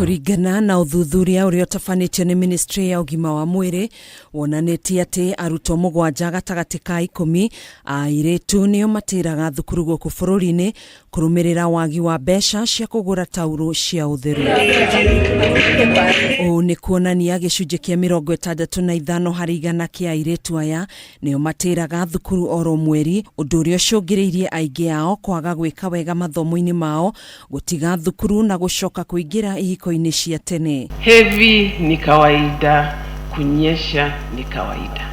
Kũringana na ũthuthuria ũrĩa ũtabanĩtio nĩ ministry ya ũgima wa mwĩrĩ wonanĩtie atĩ arutwo mũgwanja gatagatĩ ka ikũmi a airĩtu nĩo matĩraga thukuru gũkũ bũrũri-inĩ kũrũmĩrĩra wagi wa mbeca cia kũgũra taurũ cia ũtheru. Ũũ nĩ kuonania gĩcunjĩ kĩa 65 harĩ igana kĩa airĩtu aya nĩo matĩraga thukuru oro mweri, ũndũ ũrĩa ũcũngĩrĩirie aingĩ ao kwaga gwĩka wega mathomo-inĩ mao, gũtiga thukuru na gũcoka kũingĩra ihiko-inĩ cia tene. Heavy ni kawaida, kunyesha ni kawaida.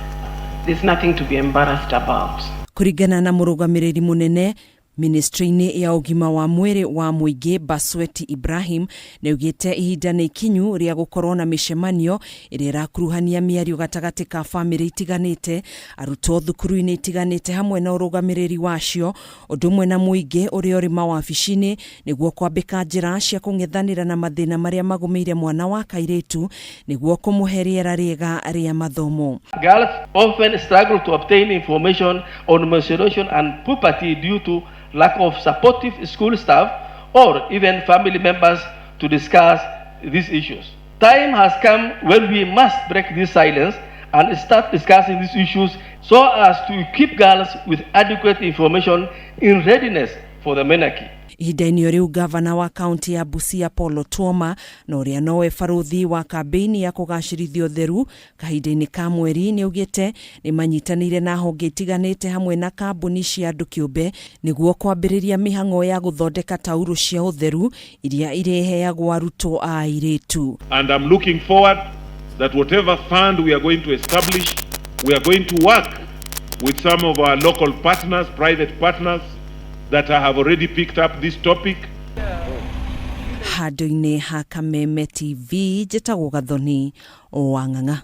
There's nothing to be embarrassed about. Kũringana na mũrũgamĩrĩri mũnene Ministry-inĩ ya ũgima wa mwĩrĩ wa mũingĩ Basweti Ibrahim nĩaugĩte ihinda nĩ ikinyu rĩa gũkorwo na mĩcemanio ĩrĩa ĩrakuruhania mĩario gatagatĩ ka famĩlĩ itiganĩte, arutwo thukuru-inĩ itiganĩte hamwe na ũrũgamĩrĩri wacio ũndũ ũmwe na mũingĩ ũrĩa ũrĩ mawabici-inĩ nĩguo kwambĩka njĩra cia kũng'ethanĩra na mathĩna marĩa magũmĩire mwana wa kairĩtu nĩguo kũmũhe rĩera rĩega rĩa mathomo. Girls often struggle to obtain information on menstruation and puberty due to lack of supportive school staff or even family members to discuss these issues. Time has come when we must break this silence and start discussing these issues so as to equip girls with adequate information in readiness for the menarche. Ihinda-inĩ o rĩu gavana wa kaunti ya Busia Paul Otuoma na ũrĩa nowe barũthi wa kambĩini ya kũgacĩrithia ũtheru kahinda-inĩ ka mweri nĩaugĩte nĩmanyitanĩire na honge itiganĩte hamwe na kambuni cia andũ kĩũmbe nĩguo kwambĩrĩria mĩhang'o ya gũthondeka taurũ cia ũtheru iria irĩheagwo arutwo a airĩtu. And I'm looking forward that whatever fund we are going to establish, we are going to work with some of our local partners, private partners that have already picked up this topic. Handũ-inĩ ha Kameme TV, njĩtagwo Gathoni wa Ng'ang'a.